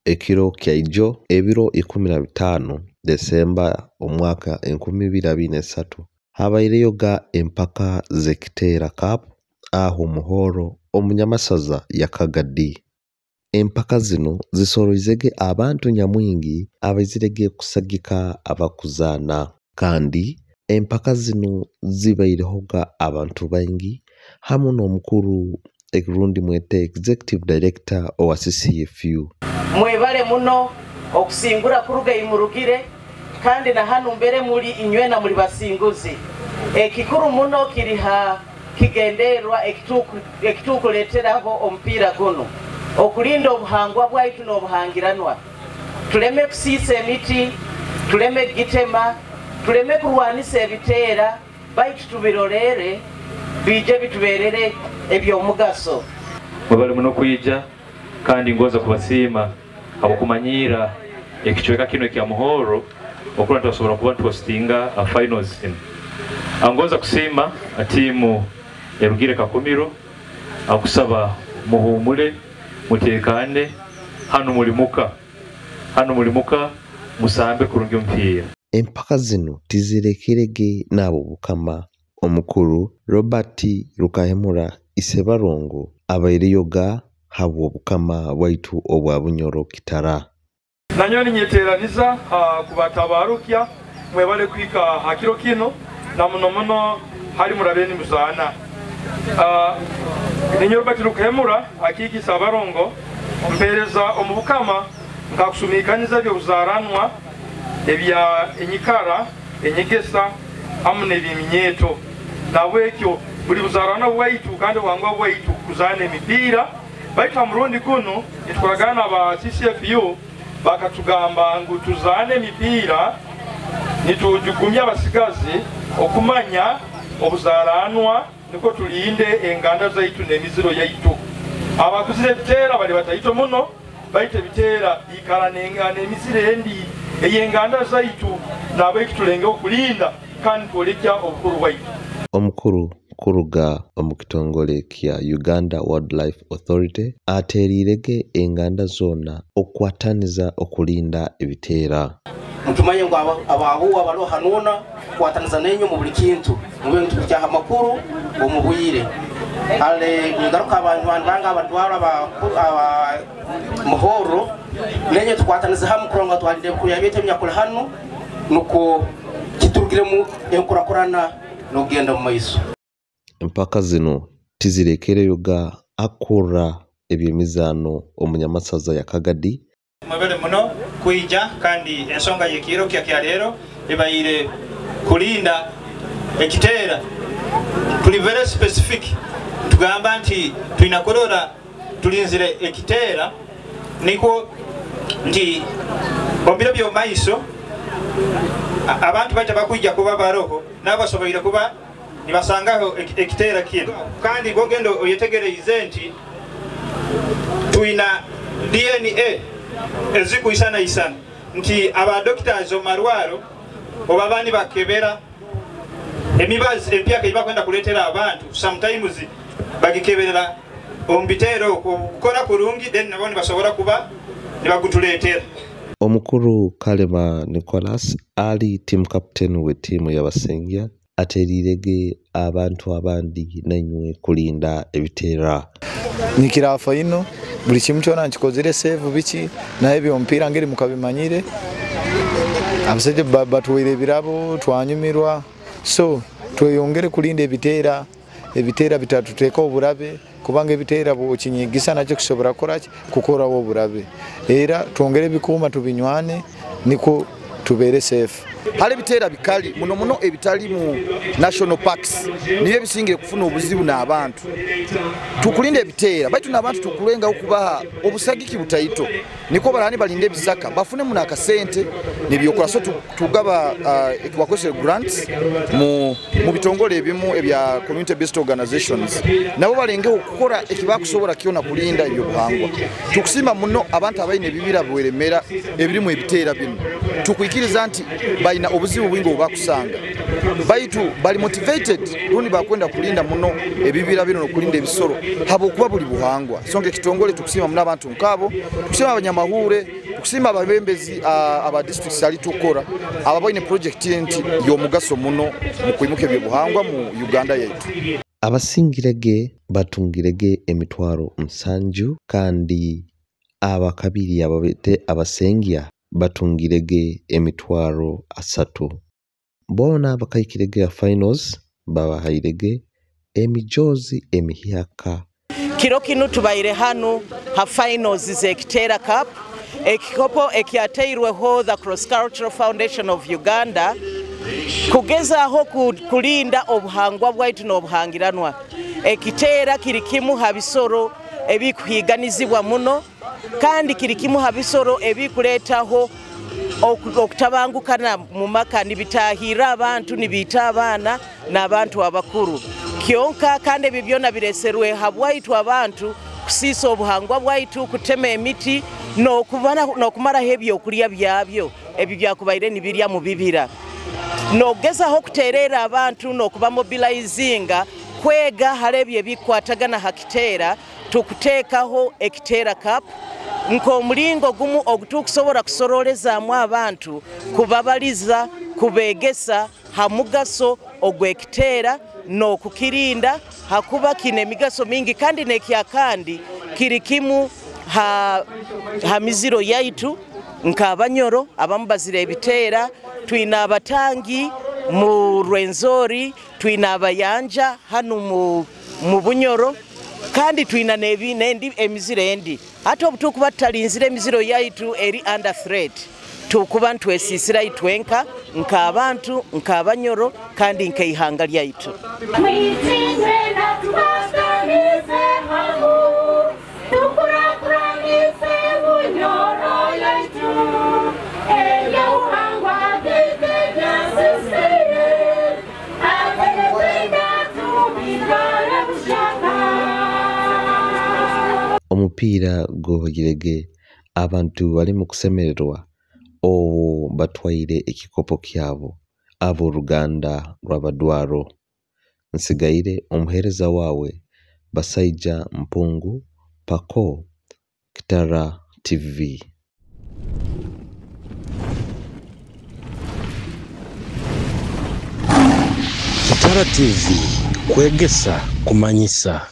Ekiro kyaijo ebiro 15 Desemba omwaka 2023 habaireyoga empaka z'Ekiteera Cup aho Muhoro omunyamasaza ya Kagadi. Empaka zinu zisoroizege abantu nyamwingi abaizirege kusagika abakuzaana, kandi empaka zinu zibairehoga abantu baingi hamu n'omukuru rundi mwete Executive Director owa CCFU. Mwebale muno okusingura kuruga imurugire, kandi na hanu mbere muli inywena muli basinguzi. Ekikuru muno kiri ha kigenderwa ekitukuleteraho omupiira guno, okulinda obuhangwa bwaitu n'obuhangiranwa. Tuleme kusiisa emiti, tuleme kugitema, tuleme kurwanisa ebiteera, baitu tubirorere biije bituberere ebyomugaso. Mwebale muno kwija, kandi ngoza kubasiima abakumanyira ekicweka kino ekya Muhoro okura ntusobola kuba tuhostinga a finals zino. Angoza kusiima tiimu erugire Kakumiro, akusaba muhumule mutekane, hano mulimuka, hano mulimuka musambe kurungi omupiira. Empaka zino tizirekerege n'abo Bukama. Omukuru Robert Rukahemura Isebarongo abaireyoga habwo Bukama bwaitu obwa Bunyoro Kitara. Nanyo ninyeteraniza kubatabarukya mwebale kwika hakiro kino na muno muno hali murabeni muzana. Ninyo Robert Rukahemura akiki Sabarongo mpereza omubukama nkakusumikaniza byo buzaranwa ebya enyikara enyegesa hamwe n'ebiminyeto. Nabwekyo buli buzarana bwaitu kandi bwangwa bwaitu kuzana emipiira, baitu murundi guno nitwagana aba CCFU bakatugamba ngu tuzane emipiira nitujugumya abasigazi okumanya obuzaranwa niko tulinde enganda zaitu n'emiziro yaitu. Abakuzire ebiteera bali bataito muno, baitu ebiteera ikara n'emiziro endi ey'enganda zaitu nabaitu tulenge okulinda kandi twolekya obukuru bwaitu. Omukuru kuruga omu kitongole kya Uganda Wildlife Authority ateerirege enganda zona okwataniza okulinda ebiteera. Mutumanye ngu abahuwa balo hanuna kwataniza nenyo mu buli kintu mube ntukyaha makuru omubwire ale ngaruka abantu banga abatwara aba Muhoro nenyo tukwataniza hamwe kuronga twalinde kuya byete myakula hano nuko kiturugiremu enkurakurana nogenda mu maiso. Empaka zino tizirekereyoga akura ebyemizano omunyamasaza ya Kagadi. Mwebale muno kwija, kandi ensonga y'ekiro kya kyalero ebaire kulinda ekiteera. Tuli very specific, tugamba nti tulina kurora tulinzire ekiteera niko nti obiro byo maiso abantu baita bakwija kuba baroho n'abasoboire kuba nibasangaho ekiteera kino. Kandi gogendo oyetegereize nti tuina DNA ezikuisana isana nti aba doctors omarwaro oba bani bakebera emibazi empyaka ibakwenda kuletera abantu sometimes bagikeberera ombitero okukora kurungi then nabo nibasobora kuba nibagutuletera. Omukuru Kalema Nicholas ali team captain we tiimu y'Abasengya ateerirege abantu abandi nanywe kulinda ebiteera. Nikirafa ino buli kimu kyona nkikozire save biki naye ebyomupiira ngeri mukabimanyire abasajja batuweire ebirabo twanyumirwa, so tweyongere kulinda ebiteera. Ebiteera bitatuteeka oburabe kubanga ebiteera bw'okinyigisa nakyo kisobora kukoraki kukorawo oburabe, era twongere ebikuuma tubinywane niko tubeere safe. Hali ebiteera bikali muno muno ebitali mu national parks niyo ebisingire kufuna obuzibu n'abantu. Tukulinda ebiteera baitu n'abantu tukulenga okubaha obusagiki butaito niko barani balinda ebisaka bafune muno akasente nebyokora. So tugaba tubakozesa grants mu bitongole ebimu ebya community based organizations nabo balenge okukora ekibakusobola kyona kulinda ebyobuhangwa. Tukusima muno abantu abaine ebibira bweremera ebirimu ebiteera bino. Tukwikiriza nti balina obuzibu bwingi obubakusanga, baitu bali motivated rundi bakwenda kulinda muno ebibira bino n'okulinda ebisoro habwokuba buli buhangwa. So nk'ekitongole tukusiima muno abantu nk'abo, tukusiima abanyamahure, tukusiima ababembezi aba districts ali tukora ababaine project nti y'omugaso muno mu kwimuka ebyobuhangwa mu Uganda yaitu. Abasingirege batungirege 700,000 kandi abakabiri ababete abasengya batungirege 30,000. Bona bakaikirege ya finals babahairege emijozi emihyaka. Kiro kinu tubaire hanu ha finals z'Ekiteera Cup, ekikopo ekyateirweho the Cross Cultural Foundation of Uganda kugezaho kulinda obuhangwa bwaitu n'obuhangiranwa. Ekiteera kiri kimu ha bisoro ebikuhiganizibwa muno kandi kiri kimu ha bisoro ebikuletaho okutabangukana mu maka, nibitahira abantu, nibiita abaana n'abantu abakuru. Kyonka kandi ebyo byona bireserwe habwaitu abantu kusiisa obuhangwa bwaitu, kutema emiti n'okumaraho ebyokulya byabyo ebyo byakubaire nibirya mu bibira. Nogezaho kuterera abantu n'okubamobilizinga kwega hali ebyo ebikwatagana ha kiteera, tukuteekaho Ekiteera Cup nk'omulingo gumu ogutukusobola kusorolezaamu abantu, kubabaliza, kubegesa ha mugaso ogw'ekiteera n'okukirinda, hakuba kine emigaso mingi kandi n'ekyakandi kiri kimu ha miziro yaitu nk'abanyoro abamu bazira ebiteera, twina abatangi mu Rwenzori, twina abayanja hanu mu Bunyoro, kandi twina n'endi emiziro endi. Hati obu tukuba tutalinzire emiziro yaitu eri under threat, tukuba ntwesiisira itwenka nk'abantu, nk'abanyoro kandi nk'eihanga lyaitu. Omupiira guhugirege abantu bali mu kusemererwa obu batwaire ekikopo kyabo ab'oruganda rw'Abadwaro. Nsigaire omuheereza wawe Basaija Mpungu Pako, Kitara TV. Kitara TV, kwegesa, kumanyisa.